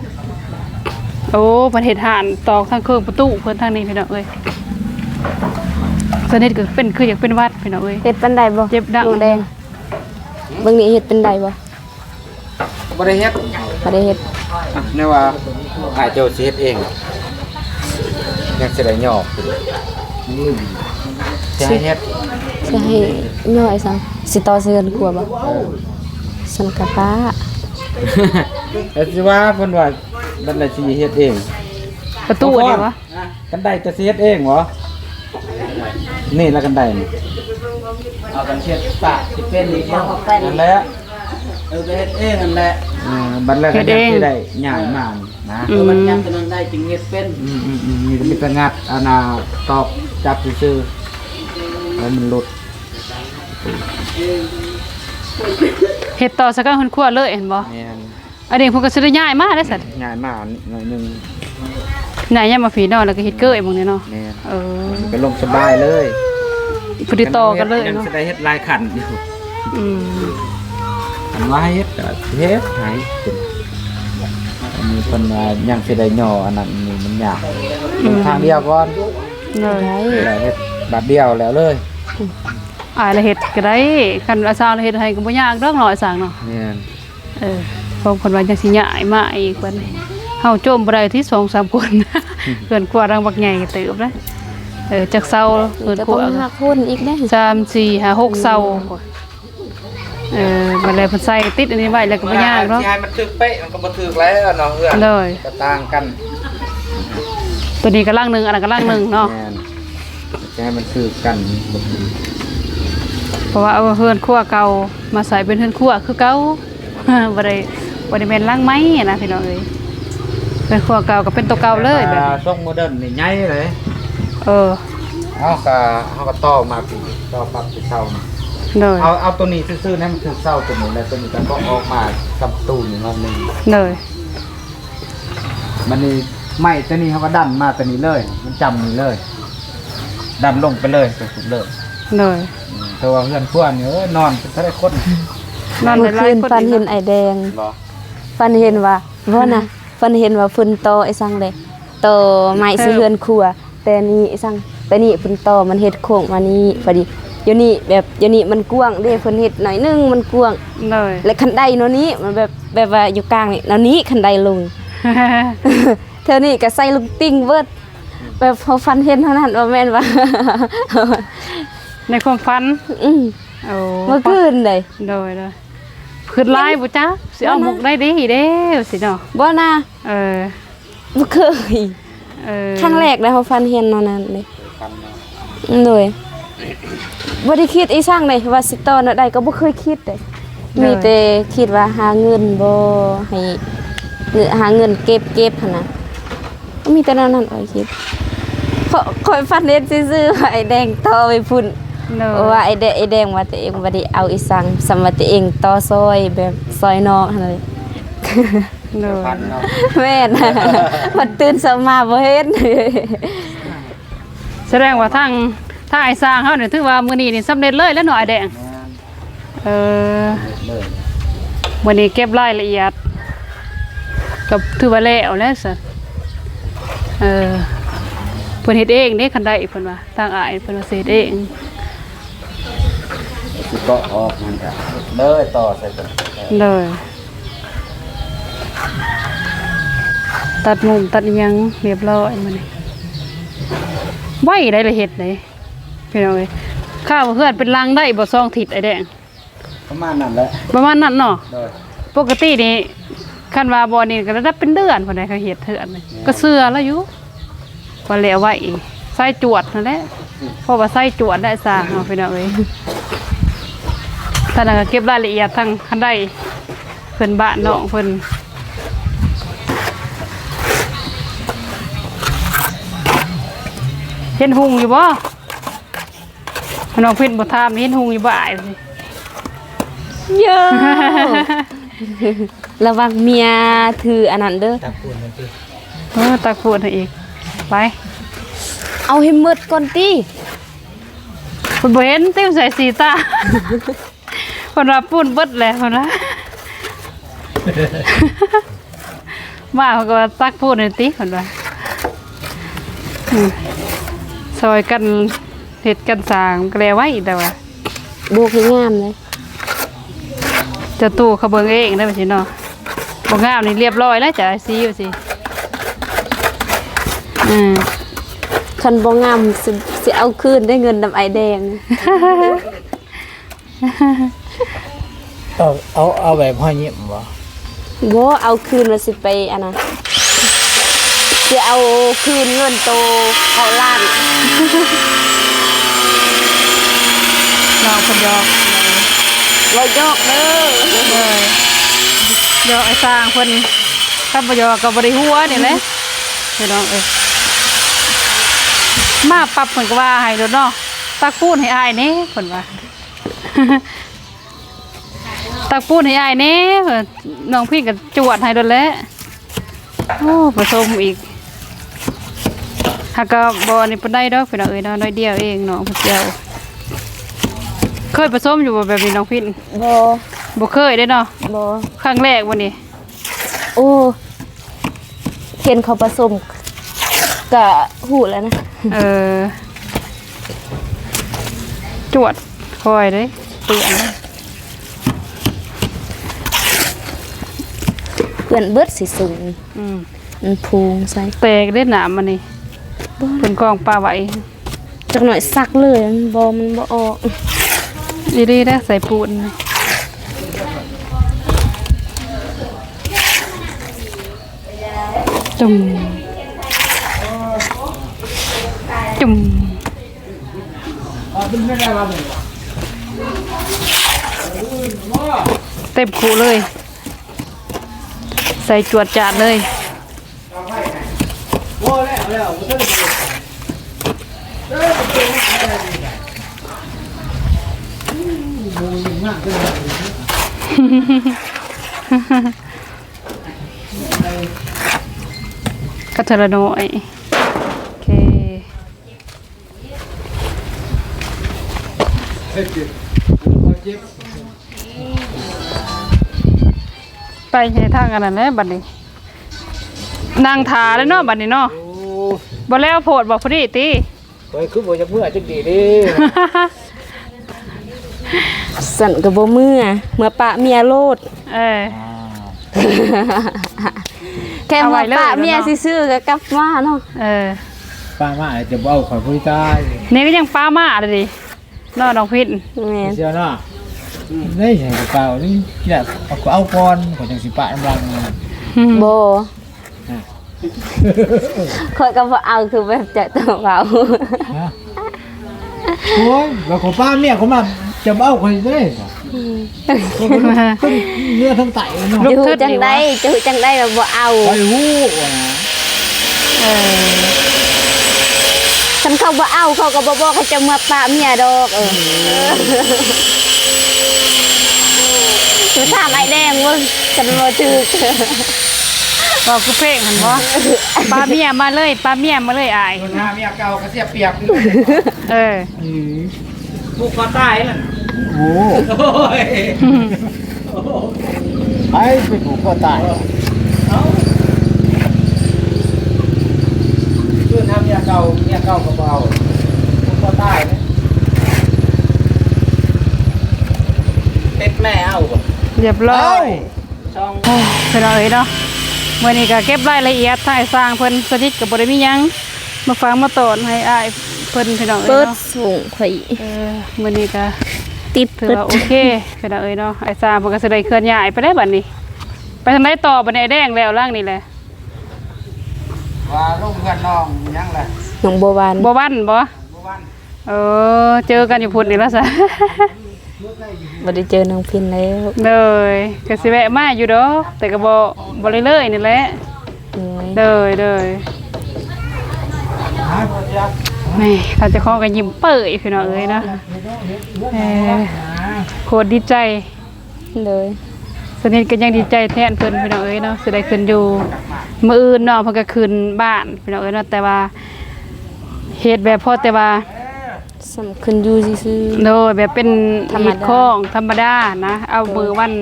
ໂອ້ ເພິ່ນເຮັດຮ້ານຕອກທາງເຄິ່ງປະຕູເພິ່ນທາງນີ້ ພີ່ນ້ອງເອີຍ. ສະນິດກໍເປັນ ຄືຢາກເປັນຫວັດ ພີ່ນ້ອງເອີຍ. ເຮັດປານໃດບໍ່ ເຈັບດັງ ນ້ອງແດງ? ເບິ່ງນີ້ເຮັດປານໃດບໍ່? ບໍ່ໄດ້ເຮັດ ບໍ່ໄດ້ເຮັດ. ອ່ະ ແນວວ່າອ້າຍເຈົ້າຊິເຮັດເອງ ຍັງຊິໄດ້ຍໍ້ ຊິໃຫ້ເຮັດ ຊິໃຫ້ຍໍ້ອີ່ສັງ ຊິຕໍ່ເຮືອນຄົວບໍ່? ເອີ ສັນກະປ້າ ແຕ່ຊິວ່າເພິ່ນວ່າບັດໃດຊິເຮັດເອງ ປະຕູນີ້ບໍ່? ຄັນໄດ້ກໍຊິເຮັດເອງບໍ? ນີ້ລະຄັນໄດ້ນີ້ ເອົາກັນເຮັດປາກຊິເປັນອີກບໍ່? ນັ້ນແຫຼະ ເອີ ກໍເຮັດເອງຫັ້ນແຫຼະ. ເອີ ບັດແລ້ວກໍຍັງຊິໄດ້ຍ້າຍມານະ. ອືມ ເອີ ມັນຍັງຕົວນັ້ນໄດ້ຈຶ່ງເຮັດເປັນ. ອືມໆໆ ມີແຕ່ ມີແຕ່ງັດອັນນ່າ ຕອກຈັບຊື່ໆ ໃຫ້ມັນຫຼຸດ. ເຮັດຕໍ່ໃສ່ກັບເຮືອນຄົວເລີຍແມ່ນບໍ່? ແມ່ນ. ອັນນີ້ເພິ່ນກໍຊິໄດ້ຍ້າຍມາໄດ້ຊັ້ນ ຍ້າຍມາໜ້ອຍໜຶ່ງ ຍ້າຍມາພີ້ເນາະ ແລ້ວກໍເຮັດເກີ້ຍໝ່ອງນີ້ເນາະ. ແມ່ນ. ເອີ ມັນກໍລົງສະບາຍເລີຍ ພໍດີຕໍ່ກັນເລີຍເນາະ. ຍັງຊິໄດ້ເຮັດຫຼາຍຂັ້ນຢູ່. ອືມ ຄັນວ່າໃຫ້ເຮັດກໍເຮັດໃຫ້ເປັນ ອັນນີ້ເພິ່ນວ່າຍັງຊິໄດ້ຍໍ້ອັນນັ້ນນີ້ມັນຍາກ. ອືມ ເຮັດທາງດຽວກ່ອນ. ໂດຍ ໄດ້ ເຮັດບາດດຽວແລ້ວເລີຍ. ອືມ ອ້າຍລະເຮັດກໍໄດ້ ຄັນອ້າຍສາງລະເຮັດໃຫ້ກໍບໍ່ຍາກດອກເນາະ ອ້າຍສາງເນາະ. ແມ່ນ. ເອີ ເພາະເພິ່ນວ່າຍັງຊິຍ້າຍມາອີກບັດນີ້ ເຮົາໂຈມບໍ່ໄດ້ຕິ ສອງສາມຄົນ ເຮືອນຄົວຫຼັງບັກໃຫຍ່ເຕີບເດ້. ເອີ ຈັກເສົາເຮືອນຄົວ ກໍຕ້ອງຫ້າຄົນອີກເດ້ ສາມ ສີ່ ຫ້າ ຫົກເສົາ. ເອີ ບັດແລ້ວເພິ່ນໃສ່ຕິດອັນນີ້ໄວ້ແລ້ວກໍບໍ່ຍາກດອກ ຊິໃຫ້ມັນຖືກເປະ ມັນກໍບໍ່ຖືກແລ້ວເນາະ ເຮືອນ. ໂດຍ ກໍຕ່າງກັນ ຕົວນີ້ກໍຫຼັງໜຶ່ງ ອັນນັ້ນກໍຫຼັງໜຶ່ງເນາະ. ແມ່ນ. ຈະໃຫ້ມັນຖືກກັນ ເພາະວ່າເອົາເຮືອນຄົວເກົ່າມາໃຊ້ເປັນເຮືອນຄົວຄືເກົ່າ ບໍ່ໄດ້ ບໍ່ໄດ້ແມ່ນຫຼັງໃໝ່ນະ ພີ່ນ້ອງເອີຍ. ເຮືອນຄົວເກົ່າກໍເປັນຕົວເກົ່າເລີຍແບບນີ້. ຊົງໂມເດີນນີ້ໃຫຍ່ເລີຍ. ເອີ ເຮົາກໍ ເຮົາກໍຕໍ່ມາປີ ຕໍ່ປັບປີເສົາ. ໂດຍ ເອົາ ເອົາຕົວນີ້ຊື່ໆ ໃຫ້ມັນຖືກເສົາຕົວນີ້ ແລ້ວຕົວນີ້ກໍເກາະອອກມາກັບປະຕູນີ້ໜ້ອຍໜຶ່ງ. ໂດຍ ບັດນີ້ໄມ້ຕົວນີ້ເຮົາກໍດັນມາຕົວນີ້ເລີຍ ມັນຈຳນີ້ເລີຍ ດັນລົງໄປເລີຍ ໄປພຸ້ນເລີຍ. ໂດຍ ອືມ ແຕ່ວ່າເຮືອນຄົວນີ້ ໂອ້ຍ ນອນເປັນເທົ່າໃດຄົນ ນອນຫຼາຍໆ ມື້ຄືນຝັນເຫັນອ້າຍແດງ ບໍ່? ຝັນເຫັນວ່າ ບໍ່ນະ ຝັນເຫັນວ່າເພິ່ນຕໍ່ໄອ້ສັງເດ້ ຕໍ່ໄມ້ໃສ່ເຮືອນຄົວ. ແຕ່ນີ້ໄອ້ສັງ ແຕ່ນີ້ເພິ່ນຕໍ່ມັນເຮັດໂຄ້ງມານີ້ ພໍດີ ຢູ່ນີ້ແບບ ຢູ່ນີ້ມັນກວ້າງເດ້ ເພິ່ນເຮັດໜ້ອຍໜຶ່ງມັນກວ້າງ. ໂດຍ ແລະຄັນໄດໂນນີ້ມັນແບບ ແບບວ່າຢູ່ກາງນີ້ ແນວນີ້ຄັນໄດລົງ ແຖວນີ້ກໍໃສ່ລຸງຕິ່ງເບິດ ແບບເຮົາຝັນເຫັນເທົ່ານັ້ນ ບໍ່ແມ່ນວ່າ ໃນຄວາມຝັນ. ອືມ ໂອ້ ເມື່ອຄືນໃດ. ໂດຍໆ ຄຶດຫຼາຍບໍ່ຈັກ ຊິເອົາມຸກໄດ້ດີເດ້ ຊິເນາະ. ບໍ່ນະ ເອີ ບໍ່ເຄີຍ ເອີ ຄັ້ງແລກເດ້ ເຮົາຝັນເຫັນແນວນັ້ນເດ້. ໂດຍ ບໍ່ໄດ້ຄິດອີ່ສັງເດ້ ວ່າຊິຕໍ່ແນວໃດກໍບໍ່ເຄີຍຄິດເດ້. ໂດຍ ມີແຕ່ຄິດວ່າຫາເງິນບໍ່ ໃຫ້ ຫາເງິນເກັບ ເກັບຫັ້ນນະ ມີແຕ່ແນວນັ້ນຂ້ອຍຄິດ. ຂ້ອຍ ຂ້ອຍຝັນເຫັນຊື່ໆ ວ່າໄອ້ແດງຕໍ່ໄປພຸ້ນ ໂດຍ ເພາະວ່າໄອ້ແດງ ໄອ້ແດງວ່າຕົວເອງບໍ່ໄດ້ເອົາອີ່ສັງ ສ່ຳວ່າຕົວເອງຕໍ່ຊ່ອຍ ແບບຊ່ອຍນ້ອງຫັ້ນເລີຍ. ໂດຍ ພັນເນາະ ແມ່ນ ພັດຕື່ນເຊົ້າມາບໍ່ເຫັນ. ສະແດງວ່າທາງ ທາງອ້າຍຊ່າງເຮົານີ້ ຖືວ່າມື້ນີ້ນີ້ສຳເລັດເລີຍແຫຼະເນາະ ອ້າຍແດງ. ແມ່ນ ເອີ ເລີຍ ມື້ນີ້ເກັບລາຍລະອຽດ ກໍຖືວ່າແລ້ວແຫຼະຊັ້ນ. ເອີ ເພິ່ນເຮັດເອງເດ້ ຄັນໄດ້ ເພິ່ນວ່າ ທາງອ້າຍເພິ່ນວ່າຊິເຮັດເອງ. ຊິເກາະອອກ ມັນກໍເລີຍຕໍ່ໃສ່ຕົວ ໂດຍ ຕັດມຸມຕັດອີ່ຫຍັງຮຽບຮ້ອຍມື້ນີ້. ໄວໄດ໋ລະເຮັດເດ້ ພີ່ນ້ອງເອີຍ. ຄາວເຮືອນເປັນຫຼັງໄດ້ບໍ່ ສອງທິດ ອ້າຍແດງ? ປະມານນັ້ນແຫຼະ ປະມານນັ້ນເນາະ. ໂດຍ ປົກກະຕິນີ້ ຄັນວ່າບ່ອນນີ້ກໍລະດັບເປັນເດືອນພຸ້ນໃດ໋ ເຂົາເຮັດເຮືອນນີ້. ແມ່ນ ກໍເຊື່ອລະຢູ່ ວ່າແລ້ວໄວ ໃສ່ຈວດຫັ້ນແຫຼະ. ອືມ ເພາະວ່າໃສ່ຈວດໄດ້ສ້າງເຮົາ ພີ່ນ້ອງເອີຍ. ທ່ານນັ້ນກໍເກັບລາຍລະອຽດທາງຄັນໄດເພິ່ນ ບ້ານນ້ອງເພິ່ນ. ເຫັນຮຸ່ງຢູ່ບໍ່? ນ້ອງພິນບໍ່ຖາມ ເຫັນຮຸ່ງຢູ່ບໍ່ອ້າຍ? ເຢີ ລະວັງເມຍຖືອັນນັ້ນເດີ. ຕັກປູນໃຫ້ຕິ ເອີ ຕັກປູນໃຫ້ອີກ ໄປ ເອົາໃຫ້ໝົດກ່ອນຕິ. ເພິ່ນບໍ່ເຫັນຕິ ໃສ່ສີຕາ. ເພິ່ນວ່າປູນເບິດແຫຼະ ເພິ່ນວ່າ ມາເພິ່ນກໍວ່າຕັກປູນໃຫ້ຕິ ເພິ່ນວ່າ. ອືມ ຊ່ອຍກັນເຮັດກັນສ້າງ ມັນກໍແລ້ວໄວ ແຕ່ວ່າໂບກໃຫ້ງາມເລີຍ. ເຈົ້າຕູ້ເຂົາເບິ່ງເອງເດີ ວ່າຊິເນາະ ບໍ່ງາມນີ້ລຽບຮ້ອຍແລ້ວ ຈະຊິຢູ່ຊິ. ອືມ ຄັນບໍ່ງາມຊິ ຊິເອົາຄືນໄດ້ເງິນນຳອ້າຍແດງ. ເອົາ ເອົາ ເອົາແບບຮອຍຍິ້ມບໍ່? ບໍ່ ເອົາຄືນວ່າຊິໄປອັນນະ ຊິເອົາຄືນເງິນໂຕເຂົ້າລ້ານ. ນ້ອງເພິ່ນຫຍອກ ເວົ້າຫຍອກເດີ. ເອີ ຫຍອກອ້າຍຊ່າງເພິ່ນ ຄັນບໍ່ຫຍອກກໍບໍ່ໄດ້ຫົວນີ້ແຫຼະ ພີ່ນ້ອງເອີຍ. ມາປັບເພິ່ນກໍວ່າໃຫ້ໂລດເນາະ ຕັກປູນໃຫ້ອ້າຍແດ່ ເພິ່ນວ່າ. ຕັກປູນໃຫ້ອ້າຍແດ່ ນ້ອງພິນກໍຈວດໃຫ້ໂລດແຫຼະ. ໂອ້ ປະສົມອີກ ຫາກະບໍ່ອັນນີ້ປານໃດດອກ ພີ່ນ້ອງເອີຍເນາະ ໜ້ອຍດຽວເອງເນາະ ພະເຈົ້າ. ເຄີຍປະສົມຢູ່ບໍ່ແບບນີ້ ນ້ອງພິນ? ບໍ່ ບໍ່ເຄີຍເດ້ເນາະ. ບໍ່ ຄັ້ງແລກບໍ່ນີ້? ໂອ້ ເຫັນເຂົາປະສົມກະຮູ້ແລ້ວນະ. ເອີ ຈວດຄ່ອຍເດ້ ເປື້ອນ ເປື້ອນເບິດຊິສູງ. ອືມ ມັນພຸງໃສ່ ແຕກເດ້ນ້ຳມັນນີ້ ບໍ່ ເພິ່ນກອງປາໄວ້. ຈັກໜ້ອຍຊັກເລີຍ ມັນບໍ່ ມັນບໍ່ອອກ. ອີ່ຫຼີເດ້ ໃສ່ປູນ ຈຸ່ມ ຈຸ່ມ ເຕັມຄຸເລີຍ ໃສ່ຈວດຈາດເລີຍ. ກະເທື່ອລະໜ້ອຍ ໂອເຄ. ໄປໃຫ້ທາງອັນນັ້ນແຫຼະບັດນີ້ ນັ່ງຖ້າແລ້ວເນາະບັດນີ້ເນາະ. ໂອ້ ບໍ່ແລ້ວໂພດບໍ່ ພໍດີຕິ ຂ້ອຍຄືບໍ່ຢາກເມືອຈັກດີເດ້. ຊັ້ນກໍບໍ່ເມືອ ເມືອປະເມຍໂລດ. ເອີ ແຄ່ເມືອປະເມຍຊື່ໆກໍກັບມາເນາະ. ເອີ ປະມາຈະບໍ່ເອົາຂ້ອຍຜູ້ຕາຍ ນີ້ກໍຍັງປະມາເດ້ເນາະ ນ້ອງພິນ. ແມ່ນ ເຈົ້າເນາະ ໄດ້ໃຫ້ເຂົານີ້ ເອົາກ່ອນ ຂ້ອຍຈັ່ງຊິປະນຳຫຼັງ. ບໍ່ ຂ້ອຍກໍບໍ່ເອົາ ຄືແບບຈະຕ້ອງເວົ້າ. ໂອ້ຍ ວ່າຂໍປ້າເມຍເຂົາມາຈະເອົາຂ້ອຍເດ້. ອືມ ເຮືອທັງໃຕ້ເນາະ ຈະຮູ້ຈັ່ງໃດ ຈະຮູ້ຈັ່ງໃດວ່າບໍ່ເອົາ ຂ້ອຍຮູ້. ເອີ ຄັນເຂົາບໍ່ເອົາ ເຂົາກໍບໍ່ບອກໃຫ້ເຈົ້າເມືອປະເມຍດອກ. ເອີ ໄປຖາມອ້າຍແດງເບິ່ງ ຄັນບໍ່ຖືກ. ເວົ້າຄືເພງຫັ້ນບໍ່? ປະເມຍມາເລີຍ ປະເມຍມາເລີຍອ້າຍ. ໂດນຫາເມຍເກົ່າກໍເສຍປຽບຢູ່. ເອີ ອືມ ຜູກຄໍຕາຍນັ້ນ. ໂອ້ ໂອ້ຍ ໃຜໄປຜູກຄໍຕາຍ? ເອົ້າ ຄືນຳເມຍເກົ່າ ເມຍເກົ່າກໍບໍ່ເອົາ ຜູກຄໍຕາຍເດ້. ເປັດແມ່ເອົາບໍ່? ຮຽບຮ້ອຍ. ເອົ້າ ໂອ້ຍ ພີ່ນ້ອງເອີຍເນາະ, ມື້ນີ້ກໍເກັບລາຍລະອຽດທາງອ້າຍຊ່າງເພິ່ນ. ສະນິດກໍບໍ່ໄດ້ມີຫຍັງມາຝາກມາຕ້ອນໃຫ້ອ້າຍເພິ່ນ ພີ່ນ້ອງເອີຍເນາະ. ເປີດສົ່ງຂ້ອຍ ເອີ ມື້ນີ້ກໍຕິດ ຖືວ່າໂອເຄ ພີ່ນ້ອງເອີຍເນາະ. ອ້າຍຊ່າງເພິ່ນກໍຊິໄດ້ເຄື່ອນຍ້າຍໄປແລ້ວບັດນີ້. ໄປທາງໃດຕໍ່ບັດນີ້? ອ້າຍແດງແລ້ວຫຼັງນີ້ແຫຼະ ວ່າລົງເຮືອນນ້ອງຫຍັງລະ? ນ້ອງບົວວັນ. ບົວວັນບໍ່? ບົວວັນ. ເອີ ເຈີກັນຢູ່ພຸ້ນນີ້ລະຊະ. ບໍ່ໄດ້ເຈີນ້ອງພິນແລ້ວ. ໂດຍ ກໍຊິແວະມາຢູ່ດອກ ແຕ່ກໍບໍ່ ບໍ່ເລື້ອຍໆນີ້ແຫຼະ. ໂດຍ ໂດຍ ໂດຍ. ນີ້ ທ່ານເຈົ້າຂອງກໍຍິ້ມເປີຍ ພີ່ນ້ອງເອີຍເນາະ. ເອີ ໂຄດດີໃຈ. ໂດຍ ສະນິດກໍຍັງດີໃຈແທນເພິ່ນ ພີ່ນ້ອງເອີຍເນາະ, ຊິໄດ້ຂຶ້ນຢູ່. ມື້ອື່ນນ້ອງເພິ່ນກໍຂຶ້ນບ້ານ ພີ່ນ້ອງເອີຍເນາະ, ແຕ່ວ່າເຮັດແບບພໍແຕ່ວ່າ ສ່ຳຂຶ້ນຢູ່ຊື່ໆ. ໂດຍ ແບບເປັນ ທຳມະດາ ຮີດຄອງທຳມະດານະ, ເອົາ ໂດຍ ມື້ວັນ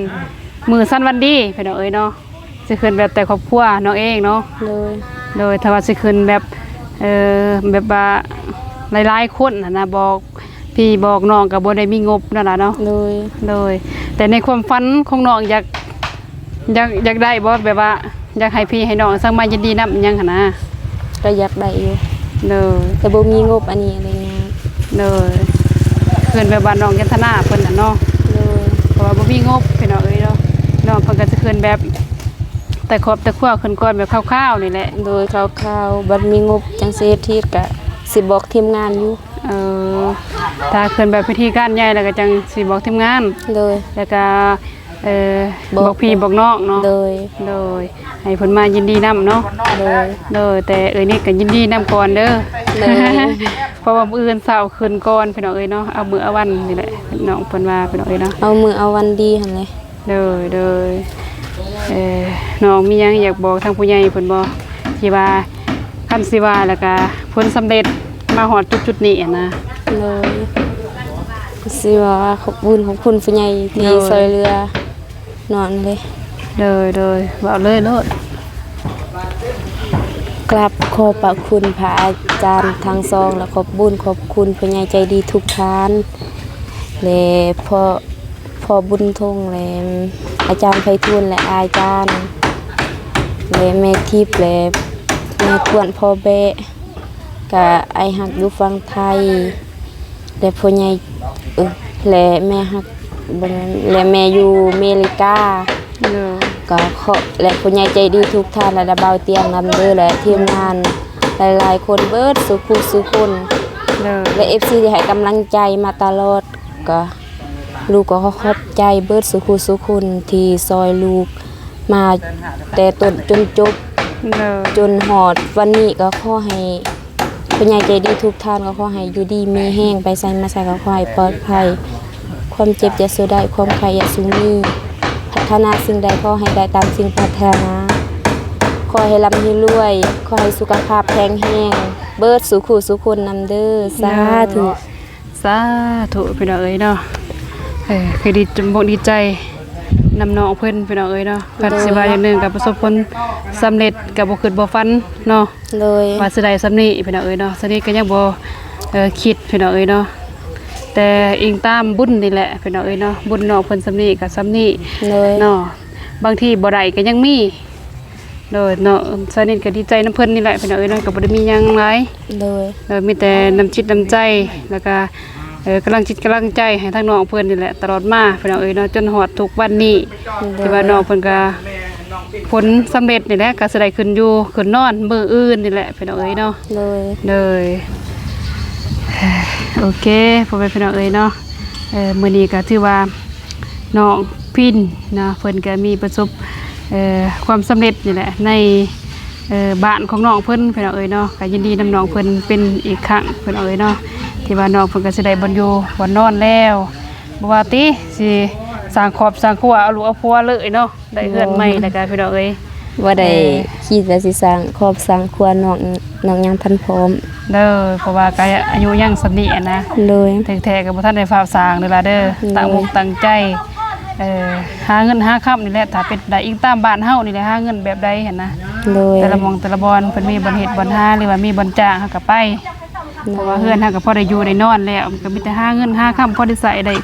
ມື້ສັນວັນດີ ພີ່ນ້ອງເອີຍເນາະ, ຊິຂຶ້ນແບບແຕ່ຄອບຄົວນ້ອງເອງເນາະ. ໂດຍ ໂດຍ ຖ້າວ່າຊິຂຶ້ນແບບ ເອີ ແບບວ່າຫຼາຍໆຄົນຫັ້ນນະ, ບອກພີ່ບອກນ້ອງກໍບໍ່ໄດ້ມີງົບນັ້ນລະເນາະ. ໂດຍ ໂດຍ ແຕ່ໃນຄວາມຝັນຂອງນ້ອງຢາກ ຢາກ ຢາກໄດ້ບໍ່ ແບບວ່າຢາກໃຫ້ພີ່ໃຫ້ນ້ອງສັງມາຍິນດີນຳຫຍັງຫັ້ນນະ? ກໍຢາກໄດ້ຢູ່. ໂດຍ ແຕ່ບໍ່ມີງົບ ອັນນີ້ແຫຼະຍາກ. ໂດຍ ເພິ່ນແບບວ່ານ້ອງຍັນທະນາເພິ່ນນະເນາະ. ໂດຍ ເພາະວ່າບໍ່ມີງົບ ພີ່ນ້ອງເອີຍເນາະ, ນ້ອງເພິ່ນກໍຈະເພິ່ນແບບແຕ່ຄອບແຕ່ຄົວຂຶ້ນກ່ອນ ແບບຄ່າວໆນີ້ແຫຼະ. ໂດຍ ຄ່າວໆ ບັດມີງົບຈັ່ງຊິເຮັດ ເຮັດກໍຊິບອກທີມງານຢູ່. ເອີ ຖ້າຂຶ້ນແບບພິທີການໃຫຍ່ແລ້ວກໍຈັ່ງຊິບອກທີມງານ. ໂດຍ ແລ້ວກໍ ເອີ ບອກ ບອກພີ່ບອກນ້ອງເນາະ. ໂດຍ ໂດຍ ໃຫ້ເພິ່ນມາຍິນດີນຳເນາະ. ໂດຍ ໂດຍ ແຕ່ເອື້ອຍນິດກໍຍິນດີນຳກ່ອນເດີ. ໂດຍ ເພາະວ່າມື້ອື່ນເຊົ້າຂຶ້ນກ່ອນ ພີ່ນ້ອງເອີຍເນາະ, ເອົາມື້ເອົາວັນນີ້ແຫຼະ ນ້ອງເພິ່ນວ່າ ພີ່ນ້ອງເອີຍເນາະ, ເອົາມື້ເອົາວັນດີຫັ້ນແຫຼະ. ໂດຍ ໂດຍ ເອີ ນ້ອງມີຫຍັງຢາກບອກທາງຜູ້ໃຫຍ່ເພິ່ນບໍ່ ທີ່ວ່າ ຄັນຊິວ່າແລ້ວກະຜົນສຳເລັດມາຮອດຈຸດໆນີ້ຫັ້ນນະ? ໂດຍ ຊິວ່າຂອບບຸນຂອບຄຸນຜູ້ໃຫຍ່ທີ່ ໂດຍ ຊ່ອຍເຫຼືອນ້ອງເດ້. ໂດຍ ໂດຍ ເວົ້າເລີຍໂລດ. ກາບຂອບພະຄຸນພະອາຈານທັງສອງ ແລະ ຂອບບຸນຂອບຄຸນຜູ້ໃຫຍ່ໃຈດີທຸກທ່ານ ແລະ ພໍ່ ພໍ່ບຸນທົງ ແລະ ອາຈານໄພທູນ ແລະ ອາຈານ ແລະ ແມ່ທິບ ແລະ ແມ່ກວນ ພໍ່ແບະ ກະອ້າຍຮັກຢູ່ຝັ່ງໄທ ແລະ ພໍ່ໃຫຍ່ ເອີ ແລະ ແມ່ຮັກ ບໍ່ແມ່ນ ແລະ ແມ່ຢູ່ເມລິກາ. ໂດຍ ກະຂໍ ແລະ ຜູ້ໃຫຍ່ໃຈດີທຸກທ່ານ ແລະ ບ່າວຕຽງນຳເດີ ແລະ ທີມງານຫຼາຍໆຄົນ ເບິດສູ່ຜູ້ສູ່ຄົນ. ໂດຍ ແລະ ເອັຟຊີ ທີ່ໃຫ້ກຳລັງໃຈມາຕະຫຼອດ ກະ ລູກກໍຂໍຂອບໃຈເບິດສູ່ຜູ້ສູ່ຄົນທີ່ຊ່ອຍລູກມາແຕ່ຕົ້ນຈົນຈົບ. ໂດຍ ຈົນຮອດວັນນີ້ ກໍຂໍໃຫ້ຜູ້ໃຫຍ່ໃຈດີທຸກທ່ານ ກໍຂໍໃຫ້ຢູ່ດີມີແຮງ ໄປໃສມາໃສກໍຂໍໃຫ້ປອດໄພ ຄວາມເຈັບຢ່າສູ່ໄດ້ ຄວາມໄຂ້ຢ່າສູ່ມີ ປາດຖະໜາສິ່ງໃດຂໍໃຫ້ໄດ້ຕາມສິ່ງປາດຖະໜາ ຂໍໃຫ້ລ່ຳໃຫ້ລວຍ ຂໍໃຫ້ສຸຂະພາບແຂງແຮງເບິດສູ່ຜູ້ສູ່ຄົນນຳເດີ. ສາທຸ. ສາທຸ ພີ່ນ້ອງເອີຍເນາະ. ເອີ ຄືດີອົກດີໃຈນຳນ້ອງເພິ່ນ ພີ່ນ້ອງເອີຍເນາະ. ໂດຍ ຄັນຊິວ່າຢ່າງໜຶ່ງກໍປະສົບຜົນສຳເລັດ ກໍບໍ່ຄິດບໍ່ຝັນເນາະ. ໂດຍ ວ່າຊິໄດ້ສ່ຳນີ້ ພີ່ນ້ອງເອີຍເນາະ. ສ່ຳນີ້ກໍຍັງບໍ່ ເອີ ຄິດ ພີ່ນ້ອງເອີຍເນາະ, ແຕ່ອີງຕາມບຸນນີ້ແຫຼະ ພີ່ນ້ອງເອີຍເນາະ. ບຸນນ້ອງເພິ່ນສ່ຳນີ້ກໍສ່ຳນີ້. ໂດຍ ເນາະ, ບາງທີບໍ່ໄດ້ກໍຍັງມີ. ໂດຍເນາະ, ສາວນິດກໍດີໃຈນຳເພິ່ນນີ້ແຫຼະ ພີ່ນ້ອງເອີຍເນາະ, ກໍບໍ່ໄດ້ມີຫຍັງຫຼາຍ. ໂດຍ ໂດຍ ມີແຕ່ນ້ຳຈິດນ້ຳໃຈ ແລ້ວກໍ ເອີ ກຳລັງຈິດກຳລັງໃຈໃຫ້ທາງນ້ອງເພິ່ນນີ້ແຫຼະ ຕະຫຼອດມາ ພີ່ນ້ອງເອີຍເນາະ, ຈົນຮອດທຸກວັນນີ້. ໂດຍ ທີ່ວ່ານ້ອງເພິ່ນກໍຜົນສຳເລັດນີ້ແຫຼະ ກໍຊິໄດ້ຂຶ້ນຢູ່ຂຶ້ນນອນມື້ອື່ນນີ້ແຫຼະ ພີ່ນ້ອງເອີຍເນາະ. ໂດຍ ໂດຍ ໂອເຄ ພໍ່ແມ່ພີ່ນ້ອງເອີຍເນາະ, ເອີ ມື້ນີ້ກໍຖືວ່າ ນ້ອງພິນເນາະ ເພິ່ນກໍມີປະສົບ ເອີ ຄວາມສຳເລັດນີ້ແຫຼະ ໃນ ເອີ ບ້ານຂອງນ້ອງເພິ່ນພີ່ນ້ອງເອີຍເນາະ. ກໍຍິນດີນຳນ້ອງເພິ່ນເປັນອີກຄັ້ງພີ່ນ້ອງເອີຍເນາະ ທີ່ວ່ານ້ອງເພິ່ນກໍຊິໄດ້ບ່ອນຢູ່ບ່ອນນອນແລ້ວ. ບໍ່ວ່າຕິ ຊິສ້າງຄອບສ້າງຄົວ ເອົາລູກເອົາຜົວເລີຍເນາະ ໄດ້ເຮືອນໃໝ່ແລ້ວກໍພີ່ນ້ອງເອີຍ ບໍ່ໄດ້ ເອີ ຄິດວ່າຊິສ້າງຄອບສ້າງຄົວ ນ້ອງ ນ້ອງຍັງທັນພ້ອມເດີ ເພາະວ່າກໍອາຍຸຍັງສ່ຳນີ້ຫັ້ນນະ. ໂດຍ ຖືກແທ້ກໍບໍ່ທັນໄດ້ຟ້າວສ້າງເດີລະເດີ ໂດຍ ຕັ້ງອົກຕັ້ງໃຈ ເອີ ຫາເງິນຫາຄຳນີ້ແຫຼະ ຖ້າເປັນໄດ້ອີງຕາມບ້ານເຮົານີ້ແຫຼະ ຫາເງິນແບບໃດຫັ້ນນະ. ໂດຍ ແຕ່ລະໝ່ອງແຕ່ລະບ່ອນເພິ່ນມີບ່ອນເຮັດບ່ອນຫາ ຫຼືວ່າມີບ່ອນຈ້າງເຮົາກໍໄປ ໂດຍ ເພາະວ່າເຮືອນເຮົາກໍພໍໄດ້ຢູ່ໄດ້ນອນແລ້ວ ມັນກໍມີແຕ່ຫາເງິນຫາຄຳພໍໄດ້ໃຊ້ໄດ້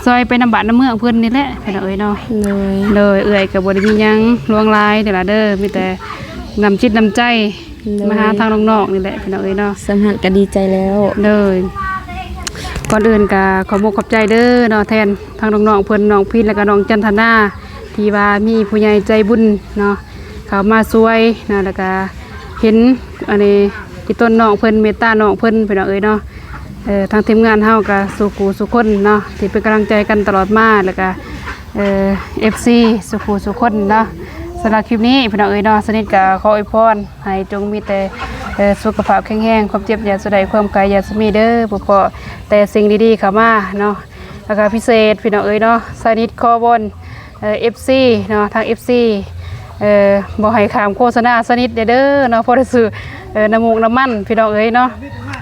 ຊ່ອຍໄປນຳບ້ານນຳເມືອງເພິ່ນນີ້ແຫຼະພີ່ນ້ອງເອີຍເນາະ. ໂດຍ ໂດຍ ເອື້ອຍກໍບໍ່ໄດ້ມີຫຍັງຫຼວງຫຼາຍເດີລະເດີ ມີແຕ່ນ້ຳຈິດນ້ຳໃຈ ໂດຍ ມາຫາທາງນ້ອງໆນີ້ແຫຼະພີ່ນ້ອງເອີຍເນາະ. ສ່ຳຫັ້ນກໍດີໃຈແລ້ວ ໂດຍ ກ່ອນອື່ນກໍຂໍມຸກຂອບໃຈເດີເນາະ ແທນທາງນ້ອງໆເພິ່ນ ນ້ອງພິນ ແລ້ວກໍນ້ອງຈັນທະນາ ທີ່ວ່າມີຜູ້ໃຫຍ່ໃຈບຸນເນາະ ເຂົ້າມາຊ່ວຍນະ ແລ້ວກະເຫັນອັນນີ້ ທີ່ຕົນນ້ອງເພິ່ນ ເມດຕານ້ອງເພິ່ນ ພີ່ນ້ອງເອີຍເນາະ. ເອີ ທາງທີມງານເຮົາກະສູ່ຄູ່ສູ່ຄົນເນາະ ທີ່ເປັນກຳລັງໃຈກັນຕະຫຼອດມາ ແລ້ວກະ ເອີ ເອັຟຊີສູ່ຄູ່ສູ່ຄົນເນາະ. ສຳລັບຄລິບນີ້ ພີ່ນ້ອງເອີຍເນາະ ສະນິດກະຂໍອວຍພອນໃຫ້ຈົ່ງມີແຕ່ ເອີ ສຸຂະພາບແຂງແຮງ ຄວາມເຈັບຢ່າສູ່ໄດ້ ຄວາມໄຂ້ຢ່າສູ່ມີເດີ ພໍ້ແຕ່ສິ່ງດີໆເຂົ້າມາເນາະ. ແລ້ວກະພິເສດ ພີ່ນ້ອງເອີຍເນາະ ສະນິດຂໍວອນ ເອີ ເອັຟຊີເນາະ ທາງເອັຟຊີ ເອີ ບໍ່ໃຫ້ຂ້າມໂຄສະນາສະນິດແດ່ເດີເນາະ ພໍໄດ້ຊື້ ເອີ ນ້ຳມູກນ້ຳມັນ ພີ່ນ້ອງເອີຍເນາະ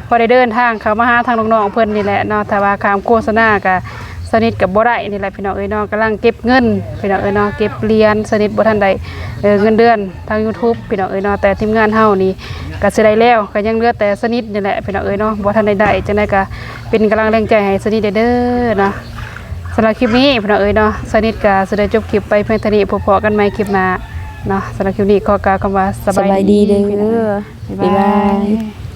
ພໍໄດ້ເດີນທາງເຂົ້າມາຫາທາງນ້ອງໆເພິ່ນນີ້ແຫຼະເນາະ. ຖ້າວ່າຂ້າມໂຄສະນາກະສະນິດກໍບໍ່ໄດ້ນີ້ແຫຼະ ພີ່ນ້ອງເອີຍເນາະ. ກຳລັງເກັບເງິນ ພີ່ນ້ອງເອີຍເນາະ ເກັບຫຼຽນ ສະນິດບໍ່ທັນໄດ້ ເອີ ເງິນເດືອນທາງຢູທູບ ພີ່ນ້ອງເອີຍເນາະ. ແຕ່ທີມງານເຮົານີ້ກໍຊິໄດ້ແລ້ວ ກໍຍັງເຫຼືອແຕ່ສະນິດນີ້ແຫຼະ ພີ່ນ້ອງເອີຍເນາະ ບໍ່ທັນໄດ້ໄດ້ ຈັ່ງໃດກໍ ເປັນກຳລັງແຮງໃຈໃຫ້ສະນິດແດ່ເດີເນາະ. ສຳລັບຄລິບນີ້ ພີ່ນ້ອງເອີຍເນາະ ສະນິດກໍຊິໄດ້ຈົບຄລິບໄປພຽງເທົ່ານີ້ ພົບພໍ້ກັນໃໝ່ຄລິບໜ້າເນາະ. ສຳລັບຄລິບນີ້ຂໍກ່າວຄຳວ່າສະບາຍດີ ສະບາຍດີເດີ ພີ່ນ້ອງເອີຍ ບາຍບາຍ ບາຍບາຍ.